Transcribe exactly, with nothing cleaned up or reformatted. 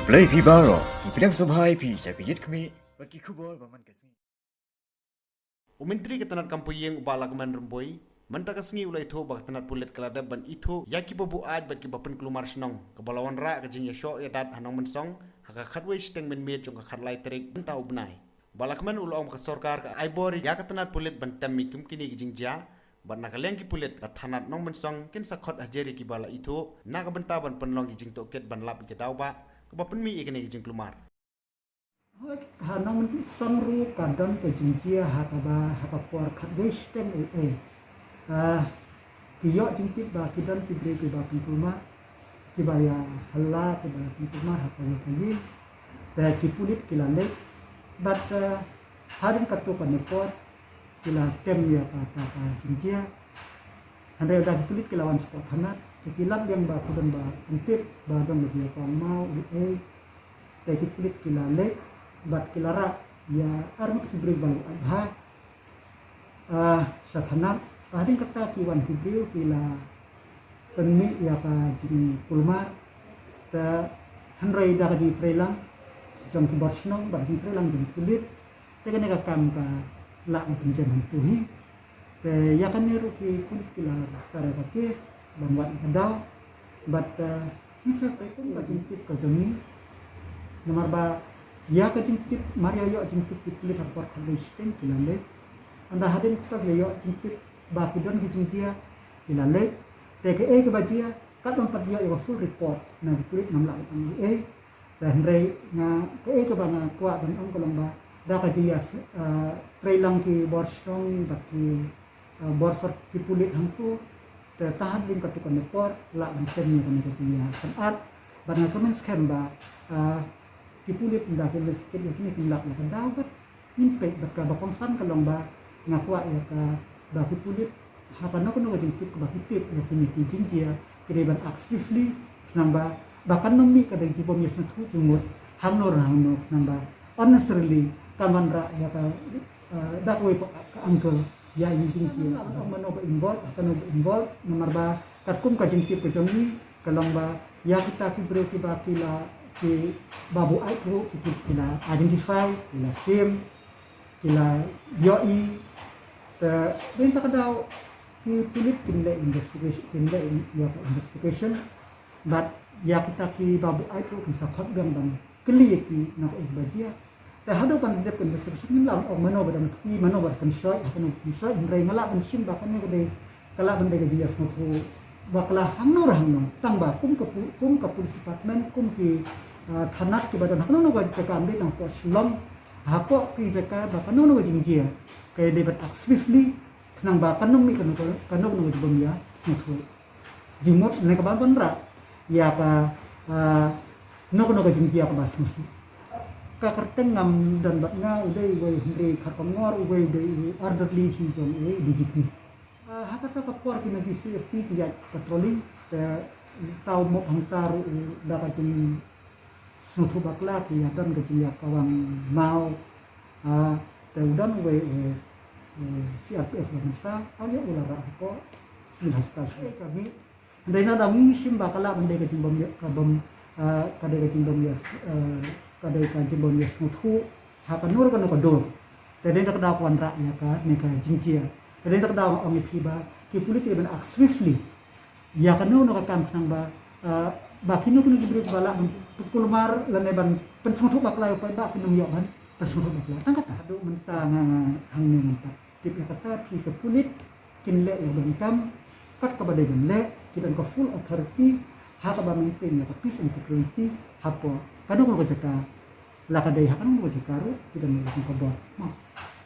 Blei phi baroh, ngi pdiang sngewbha ïa phi sha ka Ïit Khmih bad ki khubor ba man ka sngi. U Myntri ka tnat kam poh ïing u Bah Lahkmen Rymbui mynta ka sngi u la ïathuh ba ka tnat pulit ka la dep ban ithuh ïa kiba buaid bad kiba pynkulmar shnong, kaba la wanrah ka jingïashoh ïadat ha Nongmynsong ha ka khatwei shiteng mynmiet jong ka khatlai tarik mynta u bnai. Bah Lahkmen u la ong ba ka sorkar ka ai bor ïa ka tnat pulit ban tem ïa kum kine ki jingjia, bad na ka liang ki pulit ka tnat Nongmynsong kin sa khot hajar ïa kiba la ithuh na ka bynta ban pynlong ki jingtohkit ban lap ïa ka daw bah kaba pynmih ïa kine ki jingkulmar. Ha Nongmynsong ruh ka don ka jingjia ha kaba, ha ka por khatwei shiteng ei ei. Ah, ki ïoh jingtip ba ki don ki briew kiba pynkulmar, kiba ïa hala, kiba ïa pynkulmar ha ka ïing ka ïing. Te ki pulit ki la leit. Bad, eh, hadien katto katne por ki la tem ïa kata ka jingjia. Hynrei lada ki pulit ki la wan sha thanat, te ki lap biang ba ki don ba pyntip ba don ba jia kong maw ei ei. Te ki pulit ki la leit bad ki la rah ïa arngut ki briew ba la buaid bha, ah, sha thanat. Hadien kata ki wan ki briew ki la pynmih ïa ka jingkulmar. Te hynrei da ka jingtreilang jong ki bor shnong bad ka jingtreilang jong ki pulit, te kane ka kam ka lah ban pynjem hangto hi. Te ïa kane ruh ki pulit ki la register ïa ka case ban wad ïa ka daw. Bad, eh, ngi sa peit kum ka jingtip ka jong ngi. Namar ba ïa ka jingtip, mar ïa ïoh jingtip ki pulit ha ka por khatwei shiteng ki la leit. Ynda hadien kata ki la ïoh jingtip ba ki don ki jingjia ki la leit. Te kaei kaba jia, katba ngam pat ïoh ïa ka full report na ki pulit ngam lah ban ong ei ei. Te hynrei nga, kaei kaba nga kwah ban ong ka long ba da ka jingïa, eh, treilang ki bor shnong bad ki, eh, bor sor ki pulit hangto, te ta hadien katto katne por lah ban tem ïa kane ka jingïa pynat. Bad nga kmen skhem ba, eh, ki pulit ynda ki investigate ïa kine kin lap ïa ka daw bad ngin peit. Bad kaba kongsan ka long ba nga kwah ïa ka ba ki pulit ha kano kano ka jingtip kaba ki tip ïa kine ki jingjia, ki dei ban act swiftly, khnang ba, ba kan ym mih ka dei jingbym ïasngewthuh jingmut hangno re hangno, khnang ba unnecessarily kan wanrah ïa ka, eh, da kawei pat ka angle ïa ïa ki jingjia. Mano ba involve, kano ba involve, namar ba katkum ka jingtip ka jong ngi ka long ba ïa kita ki briew kiba ki la, kiba buaid ruh ki, ki la identify, ki la shim, ki la ïohi. Te dei na kata ka daw ki pulit kin leh investigation, kin leh ïa ka investigation. Bad ïa kita kiba buaid ruh kin sa khot biang ban kylli ïa ki na kaei ba jia. Te haduh ban dep ka investigation ngim lah ban ong mano ba dang kti, mano ba pynshoi, ha kano pynshoi, hynrei nga lah ban shim ba kane ka dei, ka lah ban dei ka jingïasngewthuh bakla hangno re hangno. Tang ba kum ka pu-, kum ka police department, kum ki, ah, thanat kiba don ha kano kano ka jaka, ym dei tang hapoh Shillong, hapoh ki jaka ba kano kano ka jingjia ka dei ban act swiftly, khnang ba kan ym mih kano kano, kano kano ka jingbym ïasngewthuh jingmut, ne kaba wanrah ïa ka, ah, kano kano ka jingjia kaba sngewsih. Ka kyrteng ngam don bad nga, u dei uwei Henry Kharkongor, uwei u dei u orderly jong u D G P. Ah, ha kata ka por kine ki C R P ki ïaid patrolling, te uta u mop hangta ruh u da ka jingsngewthuh bakla, ki ïa don ka jingïakawang maw. Ah, te u don uwei, eh, eh, C R P F ba mynsaw, u la rah hapoh Civil Hospital. Ka mih, hynrei na da ngi shim ba ka lah ban dei ka jingbym ïa, ka bym, ah, ka dei ka jingbym ïa, eh, ka dei ka jingbym ïasngewthuh ha kano re kano ka dur. Te dei na ka daw ka wanrah ïa kane ka jingjia. Te dei na ka daw nga ong ïa phi ba ki pulit ki dei ban act swiftly ïa kano kano ka kam, khnang ba, ah, ba kino kino ki briew ba lah ban pynkulmar lane ban pynsngewthuh bakla ïa u paidbah, kin ym ïoh ban pynsngewthuh bakla. Tang kata, haduh mynta nga, nga hangne ngam pat tip ïa kata. Phi, ka pulit kin leh ïa ka donkam kat kaba dei ban leh, ki don ka full authority ha kaba maintain ïa ka peace and security hapoh kano kano ka jaka. La ka dei ha kano kano ka jaka ruh ki don ïa ka bor.